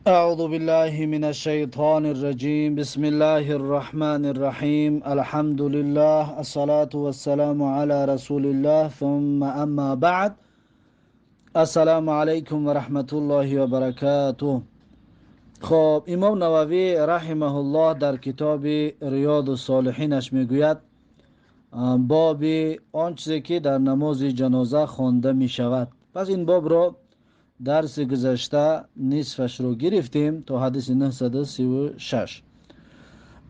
أعوذ بالله من الشيطان الرجيم. بسم الله الرحمن الرحيم. الحمد لله، الصلاة والسلام على رسول الله، ثم أما بعد. السلام علیکم و رحمت الله و برکاته. خب، امام نووی رحمه الله در کتاب ریاض الصالحینش میگوید: باب آن چیزی که در نماز جنازه خوانده می شود. پس این باب را درس گذشته نصفش رو گرفتیم تا حدیث 936.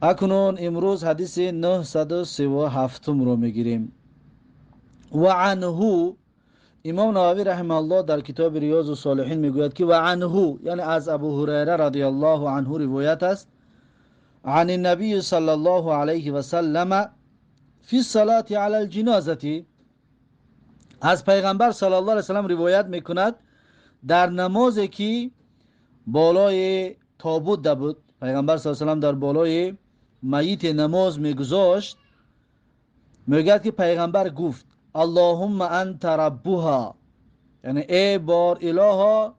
اکنون امروز حدیث 937 رو میگیریم. و عنه، امام نووی رحمه الله در کتاب ریاض الصالحین میگوید که و عنه، یعنی از ابو هریره رضی الله عنه روایت است، عن النبی صلی الله علیه و سلم فی الصلاة علی الجنازة. از پیغمبر صلی الله علیه و سلم روایت میکند در نمازی که بالای تابوت ده بود، پیغمبر صلی الله علیه و سلم در بالای میت نماز میگذاشت. میگوید که پیغمبر گفت: اللهم انت ربها، یعنی ای بار الها،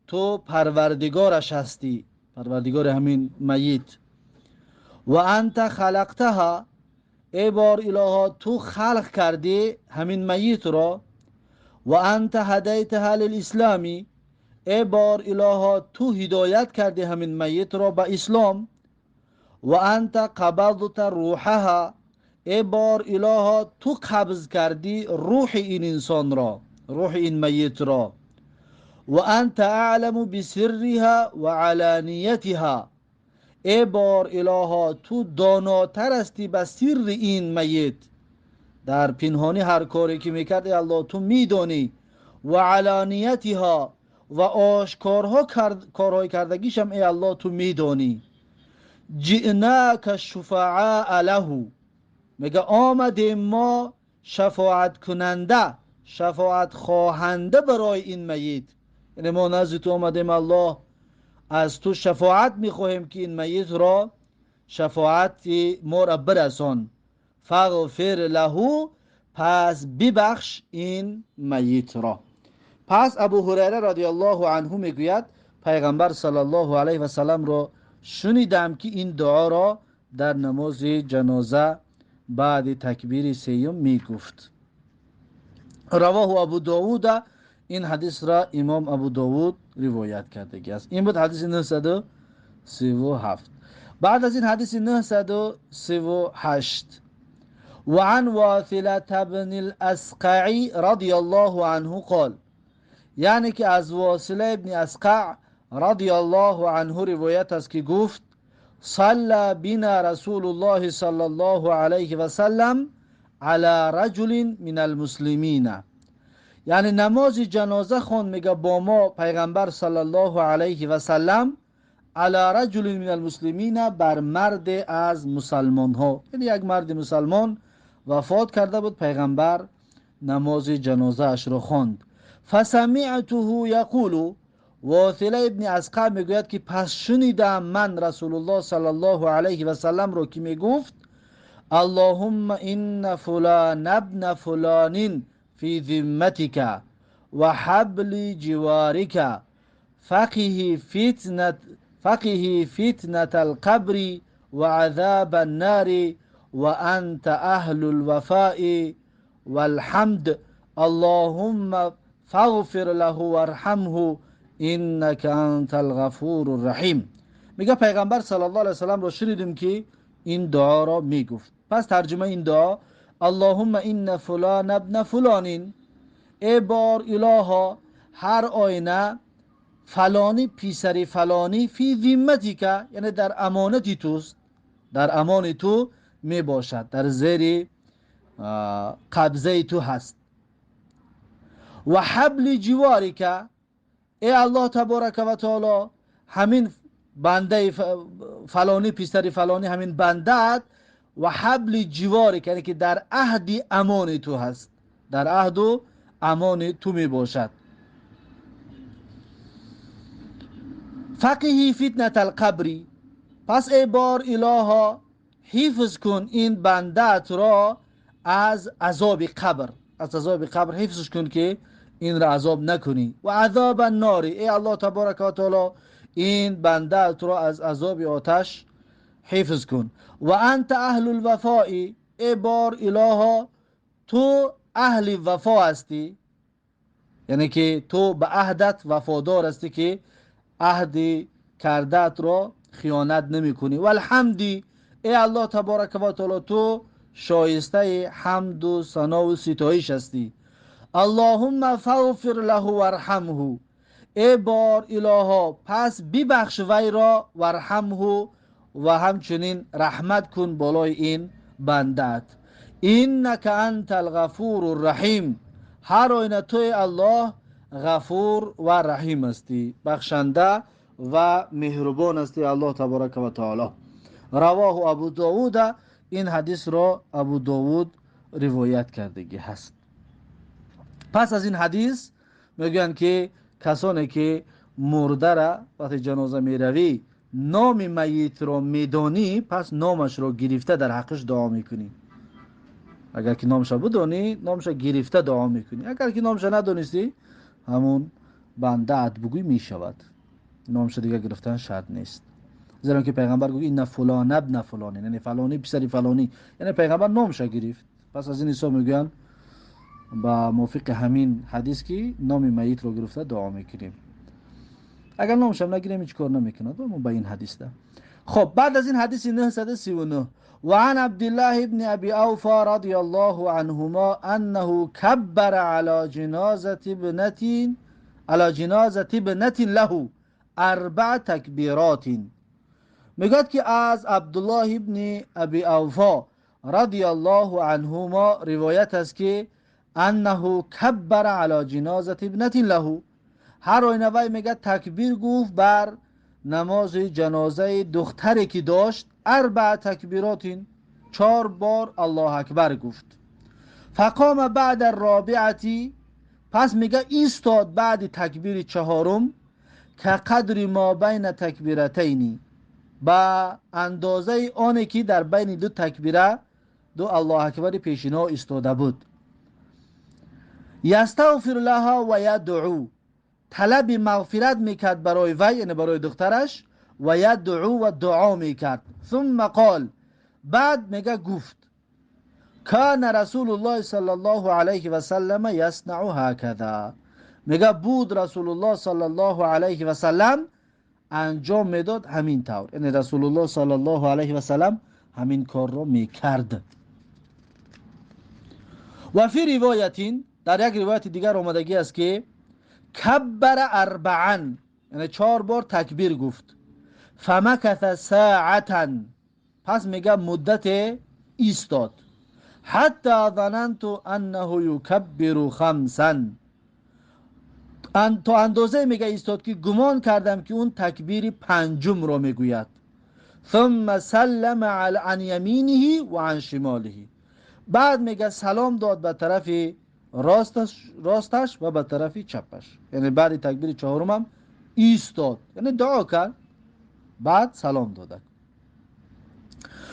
تو پروردگارش هستی، پروردگار همین میت. و انت خلقتها، ای بار الها، تو خلق کردی همین میت را. و انت هدیتها للاسلام، ای بار الها، تو هدایت کردی همین میت را به اسلام. و انت قبضت روحها، ای بار الها، تو قبض کردی روح این انسان را، روح این میت را. و انت اعلم بسرها و علانیتها، ای بار الها، تو داناتر هستی به سر این میت، در پنهانی هر کاری که میکرد، ای الله، تو میدانی. و علانیتها، و آشکارها کارهای کردگیشم، ای الله، تو میدانی. جئناک شفعاء له، میگه آمدیم ما شفاعت کننده، شفاعت خواهنده برای این میت. یعنی ما نزد تو آمدیم الله، از تو شفاعت میخواهیم که این میت را شفاعت ما را برسان. فاغفر له، پس ببخش این میت را. پس ابو هریره رضی الله عنه میگوید پیغمبر صلی الله علیه و سلم را شنیدم که این دعا را در نماز جنازه بعد تکبیر سیوم میگفت. رواه ابو داود، این حدیث را امام ابو داود روایت کرده است. این بود حدیث 937. بعد از این حدیث 938. وعن واثلة بن الأسقع رضي الله عنه قال، یعنی که از واصله ابن اسقع رضی الله عنه روایت است که گفت: صلى بنا رسول الله صلى الله عليه وسلم على رجل من المسلمین. یعنی نماز جنازه خوند، میگه با ما پیغمبر صلی الله علیه و سلم، علی رجل من المسلمین، بر مرد از مسلمان ها. یعنی یک مرد مسلمان وفات کرده بود، پیغمبر نماز جنازه اش را خواند. فسمعته یقول، واثله ابن اسقع میگوید که پس شنیدم من رسول الله صلی الله علیه و سلم رو که میگفت: اللهم ان فلان ابن فلان فی ذمتك و حبل جوارك فقه فتنة القبر وعذاب النار وأنت أهل الوفاء والحمد اللهم فاغفر له وارحمه إنك أنت الغفور الرحیم. میگه پیغمبر صلی الله علیه وسلم رو شنیدیم که این دعا را میگفت. پس ترجمه این دعا: اللهم ان فلان ابن فلان، ای بار الها، هر آینه فلانی پیسری فلانی، فی ذمتک، یعنی در امانتی توست، در امان تو می باشد، در زیر قبضه تو هست. و حبل جوارک، ای الله تبارک و تعالی، همین بنده فلانی پیسری فلانی، همین بنده، و حبل جوارک، یعنی که در عهد امان تو هست، در عهد و امان تو می باشد. فقه فتنة القبر، پس ای بار الها، حفظ کن این بندت را از عذاب قبر، از عذاب قبر حفظش کن که این را عذاب نکنی. و عذاب النار، ای الله تبارک و تعالی، این بنده را از عذاب آتش حفظ کن. و انت اهل الوفاء، ای بار الها تو اهل وفا هستی، یعنی که تو به عهدت وفادار هستی که عهد کردت را خیانت نمی کنی. و الحمد، ای الله تبارک و تعالی تو شایسته حمد و ثنا و ستایش هستی. اللهم فاغفر له وارحمه، ای بار الها پس ببخش وی را، وارحمه و همچنین رحمت کن بالای این بندت. انک انت الغفور الرحیم، هر آینه توی الله غفور و رحیم هستی، بخشنده و مهربان هستی الله تبارک و تعالی. رواه ابو داود، این حدیث را ابو داود روایت کردگی هست. پس از این حدیث میگن که کسانی که مرده را وقتی جنازه میروی نام میت را میدانی، پس نامش را گرفته در حقش دعا میکنی. اگر که نامش را بدانی نامش را گرفته دعا میکنی، اگر که نامش را ندانستی همون بنده ات بگوی میشود، نامش دیگه گرفتن شرط نیست. زیرا که پیغمبر گفت این فلان ابن فلانی، یعنی فلانی پسر فلانی، یعنی پیغمبر نامش را گرفت. پس از این حساب میگن با موافق همین حدیث که نام میت رو گرفته دعا میکنیم. اگر نامش هم نگیریم هیچ کار نمیکند. ما با این حدیث ده. خب بعد از این حدیث 939، وعن عبد الله ابن ابي اوفى رضي الله عنهما انه كبر على جنازه ابنة له اربع تکبیرات. میگوید که از عبدالله ابن ابی اوفا رضی الله عنهما روایت است که انه کبر علی جنازه ابنة له، هر آینه وی میگه تکبیر گفت بر نماز جنازه دختری که داشت، اربع تکبیرات، 4 بار الله اکبر گفت. فقام بعد الرابعه، پس میگه ایستاد بعد تکبیر چهارم، که قدر ما بین تکبیرتین، با اندازه آنی که در بین دو تکبیره، دو الله اکبر پیشینا ایستاده بود. یستغفر لها و یدعو، طلب مغفرت میکرد برای وی، یعنی برای دخترش، و یدعو و دعا میکرد. ثم قال، بعد میگه گفت کان رسول الله صلی الله علیه و سلم یصنع هکذا، میگه بود رسول الله صلی الله علیه و سلم انجام میداد همین طور، یعنی رسول الله صلی الله علیه و سلم همین کار رو میکرد. و فی روایت، در یک روایت دیگر آمدگی است که کبر اربعا، یعنی 4 بار تکبیر گفت. فمکث ساعتا، پس میگه مدت ایستاد. حتی ظننت انه یکبر خمسا، تا اندازه میگه ایستاد که گمان کردم که اون تکبیر پنجم را میگوید. ثم سلم عن یمینه و عن شماله، بعد میگه سلام داد به طرف راستش و به طرف چپش، یعنی بعد تکبیر چهارم هم ایستاد، یعنی دعا کرد بعد سلام داد.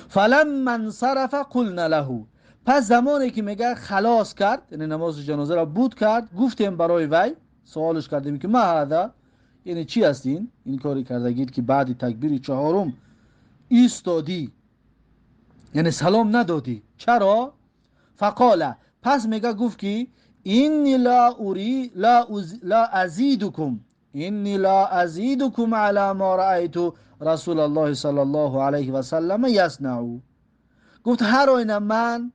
فلما انصرف قلنا له، پس زمانی که میگه خلاص کرد، یعنی نماز جنازه را بود کرد، گفتیم برای وی، سوالش کردیم که ما هذا، یعنی چی است این کاری کردگید که بعد تکبیر چهارم ایستادی، یعنی سلام ندادی، چرا؟ فقال، پس میگه گفت که اینی لا ازیدکم، اینی لا ازیدکم علی ما رأیت رسول الله صلی الله علیه و سلم یصنع. گفت هر آینه من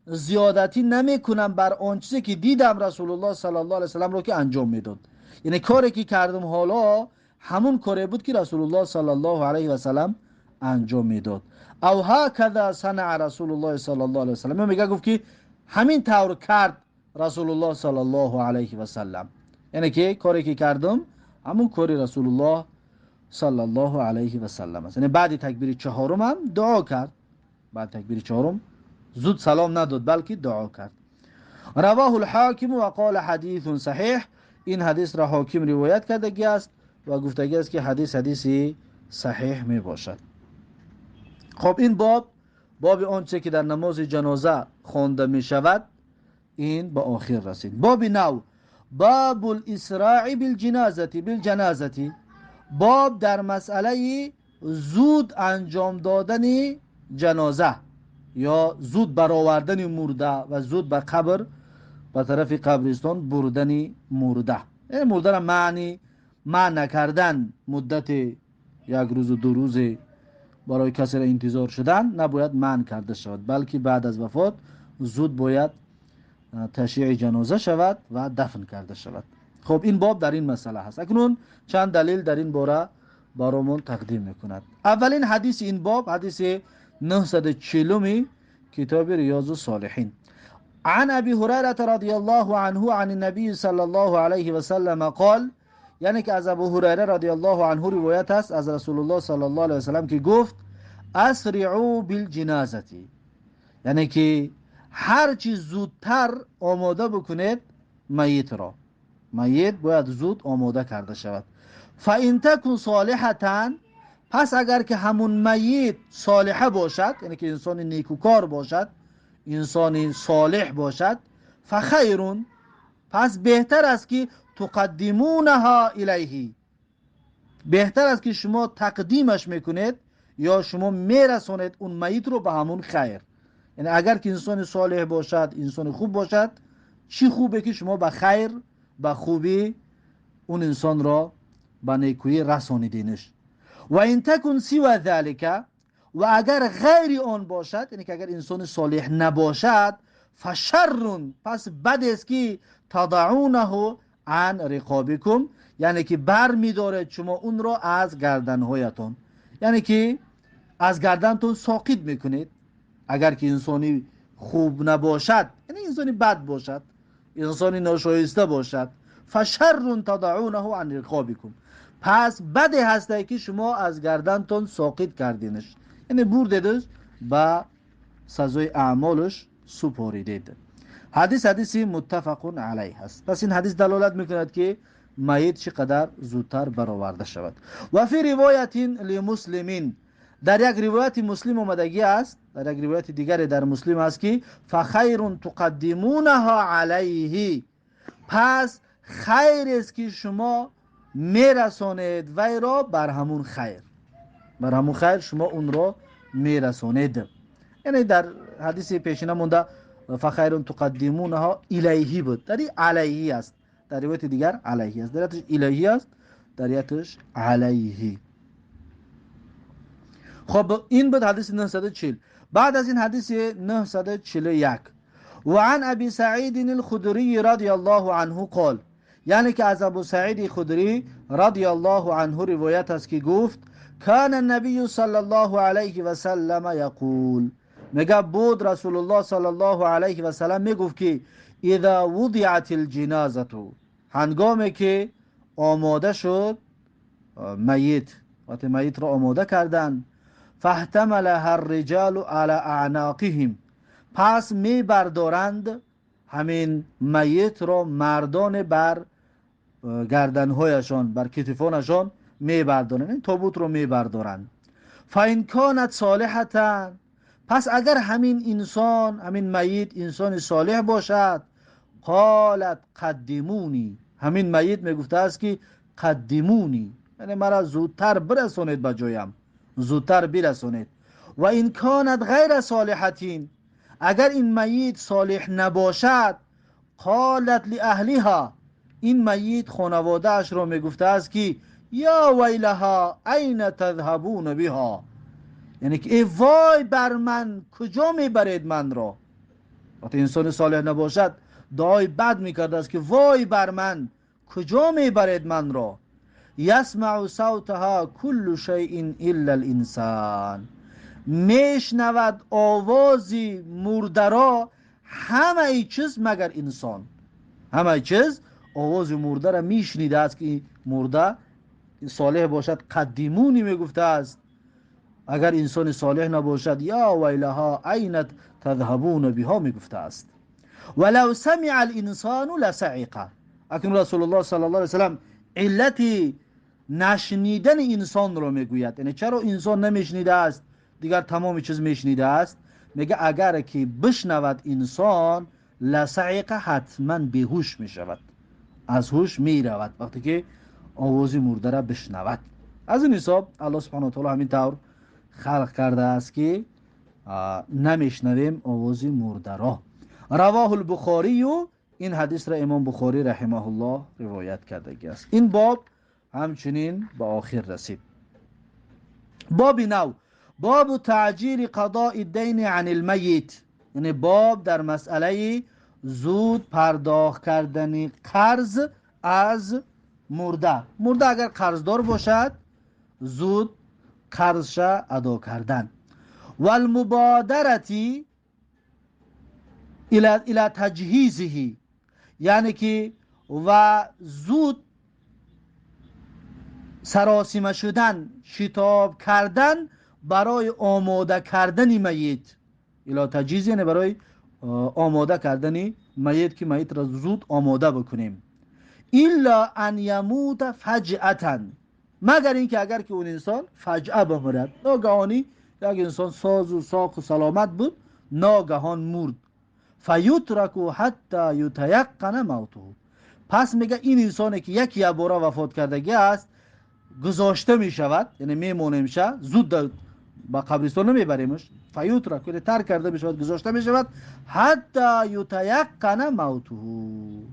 زیادتی نمی کنم بر آن چیزی که دیدم رسول الله صلی الله علیه و سلم رو که انجام میداد، یعنی کاری که کردم حالا همون کاری بود که رسول الله صلی الله علیه و سلم انجام میداد. او هکذا صنع رسول الله صلی الله علیه و سلم، میگه گفت که همین طور کرد رسول الله صلی الله علیه و سلم، یعنی که کاری که کردم همون کاری رسول الله صلی الله علیه و سلم است. یعنی بعد تکبیر چهارم هم دعا کرد، بعد تکبیر چهارم زود سلام نداد بلکه دعا کرد. رواه الحاکم و قال حدیث صحیح، این حدیث را حاکم روایت کرده است و گفته است که حدیث حدیثی صحیح می باشد. خب این باب، باب آنچه که در نماز جنازه خوانده می شود، این به آخر رسید. باب نو، باب الاسراع بالجنازه، باب در مسئله زود انجام دادن جنازه یا زود برآوردن مرده و زود به قبر، به طرف قبرستان بردن مرده. یعنی مرده را معنی منع نکردن، مدت یک روز و دو روز برای کسی را انتظار شدن نباید منع کرده شود، بلکه بعد از وفات زود باید تشییع جنازه شود و دفن کرده شود. خب این باب در این مسئله هست. اکنون چند دلیل در این باره برامون تقدیم میکند. اولین حدیث این باب حدیث 940 کتاب ریاض الصالحین. عن ابی هریره رضی الله عنه عن النبی صلی الله علیه و سلم قال، یعنی که از ابو هریره رضی الله عنه روایت است از رسول الله صلی الله علیه و سلم که گفت اسرعوا بالجنازه، یعنی که هر چیز زودتر آماده بکنید میت را، میت باید زود آماده کرده شود. فان تکن صالحة، پس اگر که همون میت صالحه باشد، یعنی که انسان نیکوکار باشد، انسان صالح باشد، فخیر، پس بهتر است که تقدمونها الیه، بهتر است که شما تقدیمش میکنید یا شما میرسانید اون میت رو به همون خیر. یعنی اگر که انسان صالح باشد، انسان خوب باشد، چی خوبه که شما به خیر، به خوبی اون انسان را به نیکویی رسانیدینش. و این تکن سوى ذلك، و اگر غیر آن باشد، یعنی که اگر انسان صالح نباشد، فشر، پس بد است که تضعونه عن رقابکم، یعنی که بر می‌دارید شما اون را از گردنهایتان، یعنی که از گردنتون ساقط میکنید. اگر که انسانی خوب نباشد، یعنی انسانی بد باشد، انسانی ناشایسته باشد، فشر تضعونه عن رقابکم، پس بد هسته که شما از گردنتون ساقط کردینش، یعنی بردیدش به سزای اعمالش سپاریدید. حدیث حدیثی متفق علیه است. پس این حدیث دلالت میکند که میت چقدر زودتر برآورده شود. و فی روایت لمسلمین، در یک روایت مسلم آمدگی است، در یک روایت دیگر در مسلم است که فخیر تقدمونها علیه، پس خیر است که شما میرسانید وی را بر همون خیر، بر همون خیر شما اون را میرسانید. یعنی در حدیث پیشینه مونده فخیر تقدمونها الیه بود، در علیه است، در روایت دیگر علیه است، در یتش الیه است، در یتش علیه. خب این بود حدیث 940. بعد از این حدیث 941، و عن ابی سعید الخدری رضی الله عنه قال، یعنی که از ابو سعید خدری رضی الله عنه روایت است که گفت کان النبی صلی الله علیه و سلم یقول، میگه بود رسول الله صلی الله علیه و سلم میگفت که اذا وضعت الجنازه، هنگامی که آماده شد میت، وقتی میت را آماده کردن، فاحتملها الرجال على اعناقهم، پس میبردارند همین میت را مردان بر گردنهایشان، بر کتفانشان میبردارند، این تابوت را میبردارند. فان کانت صالحة، پس اگر همین انسان، همین میت انسان صالح باشد، قالت قدمونی، همین میت میگفته است که قدمونی، یعنی مرا زودتر برسانید به جایم، زودتر برسانید. و این کانت غیر صالحتین، اگر این میت صالح نباشد، قالت لأهلها، این میت خانواده اش را میگفته است که یا ویلها این تذهبون بها، یعنی که ای وای بر من، کجا میبرید من را؟ وقتی انسان صالح نباشد دعای بد میکرده است که وای بر من، کجا میبرید من را؟ یسمع صوتها کل شیء الا الانسان، میشنود آواز مرده را همه چیز مگر انسان. همه چیز آواز مرده را میشنیده است که مرده صالح باشد قدیمونی میگفته است، اگر انسان صالح نباشد یا ویلها این تذهبون بها میگفته است. ولو سمع الانسان لصعق، اکنون رسول الله صلی الله علیه وسلم علت نشنیدن انسان را میگوید، یعنی چرا انسان نمیشنیده است دیگر تمام چیز میشنیده است؟ میگه اگر که بشنود انسان لصعق، حتما بیهوش میشود، از هوش میرود وقتی که آواز مرده را بشنود. Аз ин ҳисоб Аллоҳ субҳана таоло ҳамин тавр халқ кардааст, ки намешнавем овози мурдаро. Равоҳу лбухорию. Ин ҳадисро имом Бухорӣ раҳимаҳуллоҳ ривоят кардагӣ аст. Ин боб ҳамчунин ба охир расид. Боби нав: бобу таъҷили қадои дайни ани лмайит, яъне боб дар масъалаи зуд пардохт кардани қарз аз мурда. Мурда агар қарздор бошад, зуд қарзша адо кардан. Валмубодарати ила таҷҳизиҳи, яъне ки ва зуд саросима шудан, шитоб кардан барои омода кардани майит. Ила таҷҳиз, яъне барои омода кардани майит, ки майитро зуд омода бикунем. Илла ан ямута фаҷъатан, магар ин ки агар ки он инсон фаҷъа бимирад, ногаҳонӣ. Як инсон созу соқу саломат буд, ногаҳон мурд. Фаютраку ҳатта ютаяққана мавтуҳу. Пас мега, ин инсоне ки як якбора вафот кардагӣ аст, гузошта мешавад, яъне мемонемша, зуд ба қабристон намебаремаш. Фаютраку, яъне тарк карда мешавад, гузошта мешавад. Ҳатта ютаяққана мавтуҳу,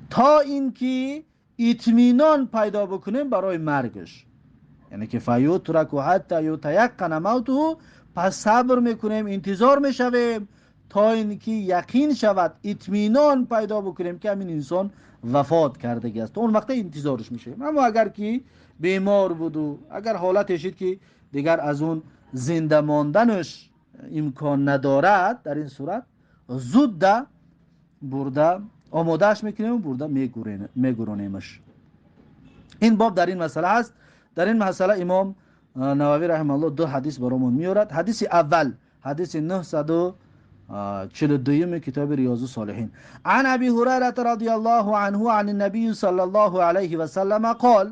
то ин ки итминон пайдо бикунем барои маргаш. Яъне ки фаютраку ҳатта ютаяққана мавтуҳу, пас сабр мекунем, интизор мешавем, то ин ки яқин шавад, итминон пайдо бикунем, ки ҳамин инсон вафот кардагӣ аст. То он вақта интизорш мешавем. Аммо агар ки бемор буду агар ҳолате шид, ки дигар аз он зинда монданаш имкон надорад, дар ин сурат зудда бурда омодааш мекунем, бурда мегуронемаш. Ин боб дар ин масъала аст. Дар ин масъала имом Нававӣ раҳимааллоҳ ду ҳадис баромон меорад. Ҳадиси аввал, ҳадиси 942-юми китоби Риёзу Солиҳин. Ан Аби Ҳурайрата радиаллоҳу анҳу ан набии саллаллоҳу алайҳи васаллама қол,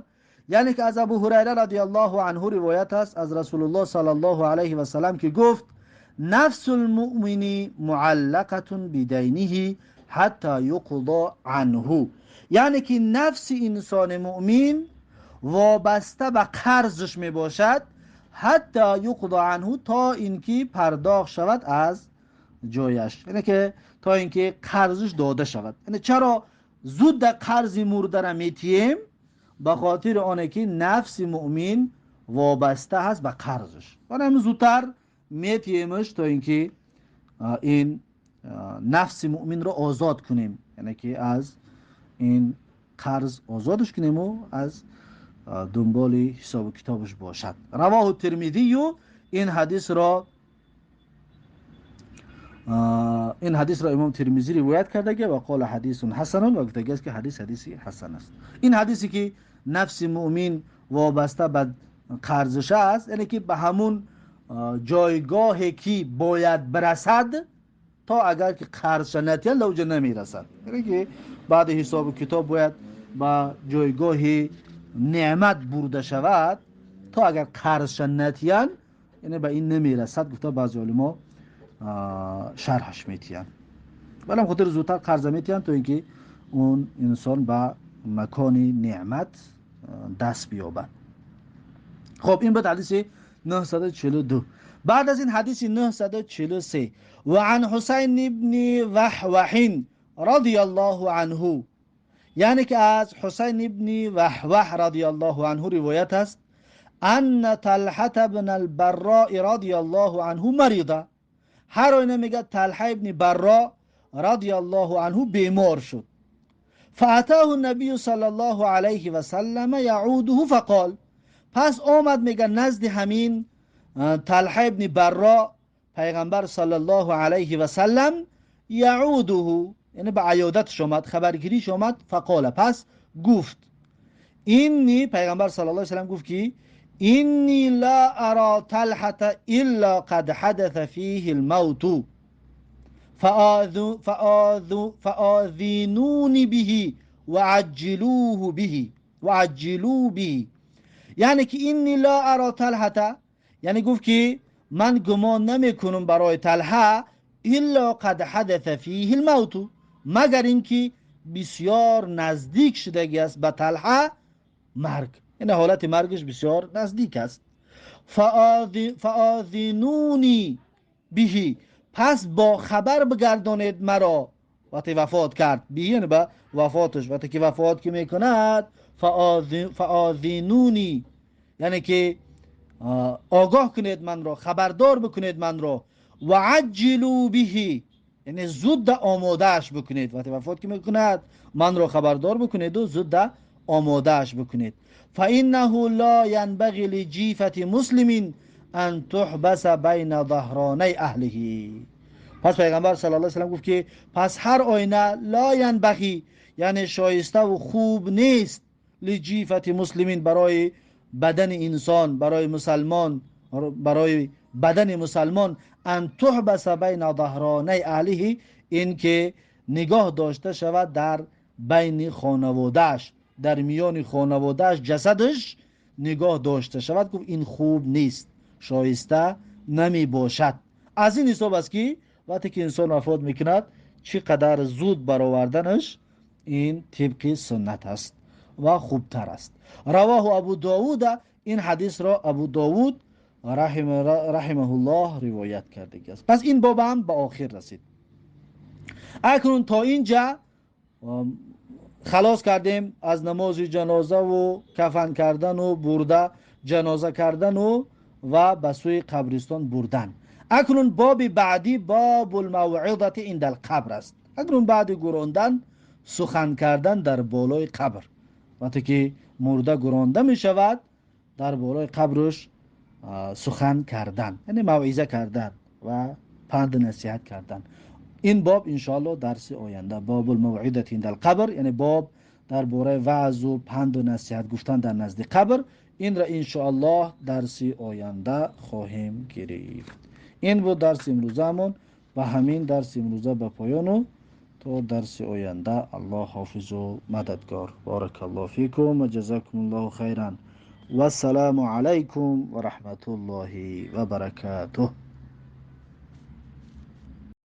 яъне ки аз Абу Ҳурайра радиаллоҳу анҳу ривоят аст аз Расулуллоҳ саллаллоҳу алайҳи васаллам, ки гуфт: нафсу лмуъмини муаллақатун бидайниҳи ҳатта юқдо анҳу. Яъне ки нафси инсони муъмин вобаста ба қарзш мебошад. Ҳатта юқдо анҳу, то ин ки пардохт шавад аз ҷояш, яъне ки то ин ки қарзш дода шавад. Яъне чаро зуд қарзи мурдара метиҳем? Ба хотири оне ки нафси муъмин вобаста ҳаст ба қарзш. Барои зудтар метиҳемш, то ин ки ин нафси муъминро озод кунем, яъне ки аз ин қарз озодш кунему аз дунболи ҳисобу китобаш бошад. Равоҳу Термидию. Ин ҳадисро имом Термизӣ ривоят кардаги. Ва қола ҳадисун ҳасанун, ва гуфтаги аст, ки ҳадис ҳадиси ҳасан аст. Ин ҳадисе ки нафси муъмин вобаста ба қарзша аст, яъне ки ба ҳамун ҷойгоҳе ки бояд бирасад, то агар ки қарзша натиҳад, лавҷа намерасад. Яъне ки баъди ҳисобу китоб бояд ба ҷойгоҳи неъмат бурда шавад, то агар қарзша натиҳанд, яъне ба ин намерасад, гуфта баъзи олимо шарҳаш метиҳанд. Балам хотир зудтар қарза метиҳанд, то ин ки он инсон ба макони неъмат даст биёбад. Хоб, ин буд ҳадиси 942. Баъд аз ин ҳадиси 943. Ва ан Ҳусайн ибни Ваҳваҳин радиаллоҳу анҳу, яъне ки аз Ҳусайн ибни Ваҳваҳ радиаллоҳу анҳу ривоят аст: анна Талҳата бна албаррои радиаллоҳу анҳу марида. Ҳар оина мегӯяд, Талҳа ибни Барро радиаллоҳу анҳу бемор шуд. Фаатаҳу набию саллаллоҳу алайҳи васаллама яъудуҳу фақол. Пас омад, мега, назди ҳамин Талҳа ибни Барро пайғамбар саллаллоҳу алайҳи васаллам. Яъудуҳу, яъне ба аёдатш омад, хабаргириш омад. Фақола, пас гуфт: инни, пайғамбар саллаллоҳу алайҳи васаллам гуфт, ки инни ла ара Талҳата илла қад ҳадаса фиҳи лмавту фаозинуни биҳи ваъаҷҷилуҳу биҳи ваъаҷҷилу биҳи. Яъне ки инни ла ара Талҳата, яъне гуфт, ки ман гумон намекунам барои Талҳа, илла қад ҳадаса фиҳи лмавту, магар ин ки бисёр наздик шудагӣ аст ба Талҳа марг. یعنی حالت مرگش بسیار نزدیک است. فآذنونی بهی، پس با خبر بگردانید مرا وقتی وفات کرد. به یعنی به وفاتش، وقتی که وفات که میکند فآذنونی یعنی که آگاه کنید من را، خبردار بکنید من را. و عجلوا به یعنی زود آمادهش بکنید. وقتی وفات که میکند من را خبردار بکنید و زود آمادهش بکنید. فانه لا ينبغي لجیفة مسلم ان تحبس بین ظهرانی اهله. پس پیغمبر صلی الله علیه و سلم گفت که پس هر آینه لا ینبغی یعنی شایسته و خوب نیست لجیفة مسلمین برای بدن انسان، برای مسلمان، برای بدن مسلمان ان تحبس بین ظهرانی اهله، این که نگاه داشته شود در بین خانوادهش، در میان خانوادهش جسدش نگاه داشته شود. گفت این خوب نیست، شایسته نمی باشد. از این حساب است که وقتی که انسان وفات میکند چقدر زود برآوردنش این طبق سنت است و خوبتر است. رواه ابو داود، این حدیث را ابو داود رحمه الله روایت کرده است. پس این باب هم به آخر رسید. اکنون تا اینجا خلاص کردیم از نماز جنازه و کفن کردن و برده جنازه کردن و به سوی قبرستان بردن. اکنون باب بعدی باب الموعظه عند القبر است. اکنون بعد گراندن سخن کردن در بالای قبر، وقتی که مرده گرانده می شود در بالای قبرش سخن کردن یعنی موعظه کردن و پند نصیحت کردن. این باب انشاءالله درس آینده، باب الموعظه عند القبر، یعنی باب درباره وعظ و پند و نصیحت گفتن در نزد قبر، این را انشاءالله درس آینده خواهیم گرفت. این بود درس امروزمون و همین درس امروزه به پایان و تا درس آینده الله حافظ و مددگار. بارک الله فیکم و جزاکم الله خیرا و السلام علیکم و رحمت الله و برکاته.